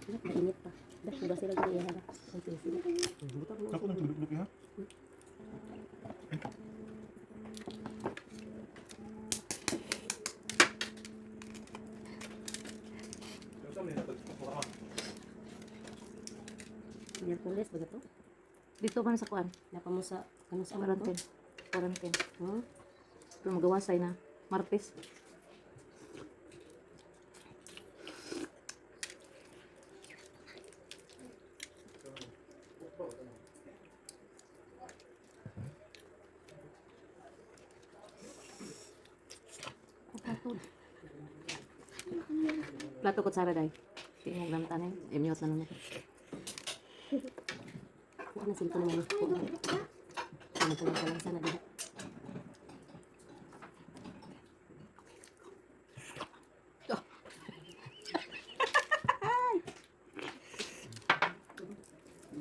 Mainit pa. Dah, diba sila gini ha? Ay, sige, sige. Ako nang tulog ha. Miyerkules ba to? Dito man sa kuan. Napa mo sa kanang sa man to? Quarantine. Quarantine. Hmm? Pero magawasay na. Martes. Plato kutsara day. Tingog lang tanin. I-mute na naman. Kuha na sila naman. Kuha na. Ano po lang sana diha.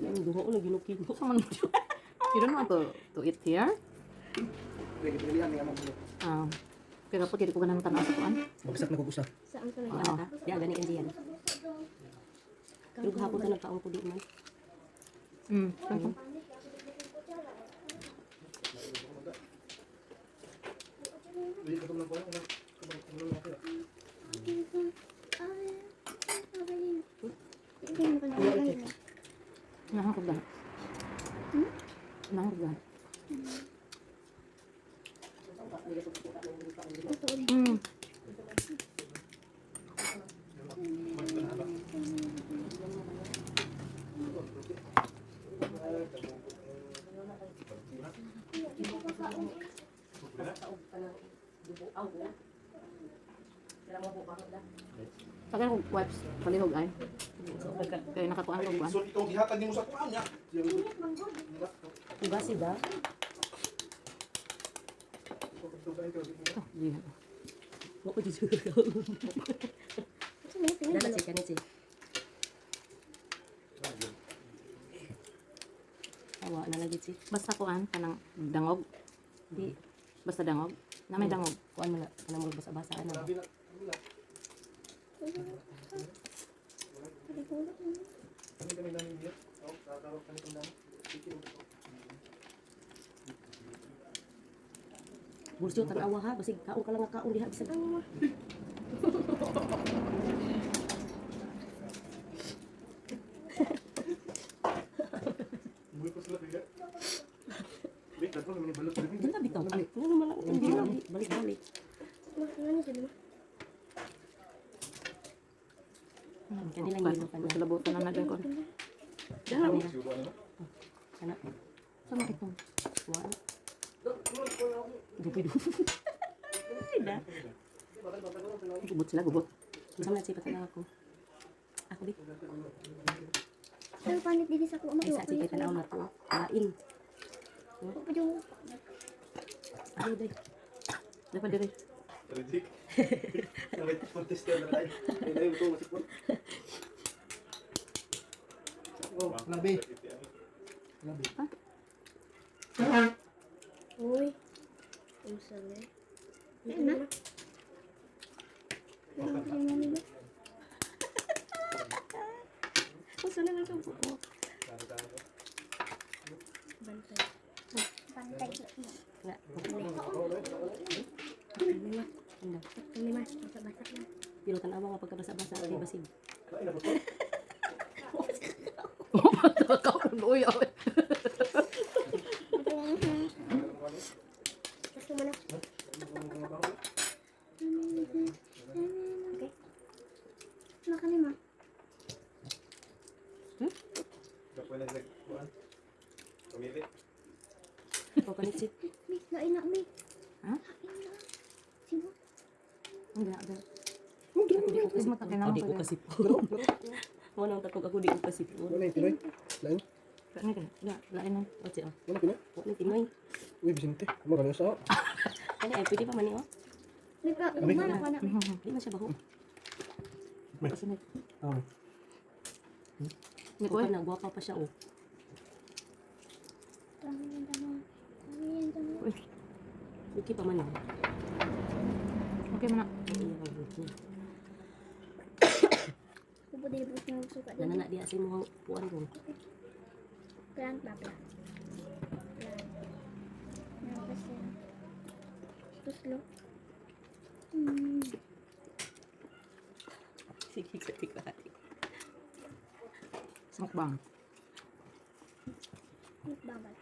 Yan, duha ko lagi nukig. Someone, you don't want to eat here? Ah, pero po, dili ko ganang tanaw sa kuan. Bagsak na kukusa. Saan ka Oo. Ana ka? Di gani kan diyan. Pero gahapon ta nagkaon ko di man. Nahang kog. Nahang kog. Tagal kog wipes palihog ay. Kay nakakuan kog kuan. So ikaw gihatag nimo sa kuan niya. Diba si ba? Oh, di. Wa ko jud. Dala si kanit si. Awa na lagi si. Basta kuan kanang dangog. Di Basta dangog. Na may dangog. Kuan man na kanang murag basa-basa ana. Burso tan-awa ha, basig kaon ka lang nga kaon diha bisag. Dili bitaw. Ano man lang hindi na balik-balik. Kani lang yelo pa na. Kalabutan na natin kon. Kamera. Ana. Sama itong. Wa. Dupi dupi. Da. Gubot sila, gubot. Unsa man si patanaw ako. Ako di. Pero panit din sa kuha Ay sa si tanaw na to. Lain. Ayo day. Dapat diri. Rejik. Contest na tayo. Ay, ito masipon. Oh, labi. Labi. Uy. Unsa na? Ano na? Unsa na lang ko. Bantay. Bantay. Na. Anda. Lima, basa-basa na. Pero tanawa nga pagkabasa-basa ay basig. Uy, uy. Gusto mo na? Okay. Makanin mo. O kanit si. Mi, lain na mi. Ha? Lain na. Sino? Hindi na. Hindi. Ako di ko kasi. Mas matakin naman Ako di ko pala. kasi. Mo nang tatog ako di ko kasi. Wala yung Pinoy. Lain. Lain na. La, lain na. O si o. Wala Pinoy. Wa ni Pinoy. Uy, Vicente. Ano ganun sa? Ani ay pwede pa man ni o. Mi pa, mana ko na. Di man siya baho. Kasi na. Ah. Hindi ko Ko eh. na gwapa pa siya o. Uy, Okay pa man o. okay man na. Ay, iya, okay. Po dili po yung suka din. Nanana diya sa imong puan ko. Plant ba plant? Plant. Tapos Tuslo. Sige, katik katik. Mukbang. Mukbang ba?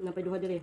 Napay duha dire.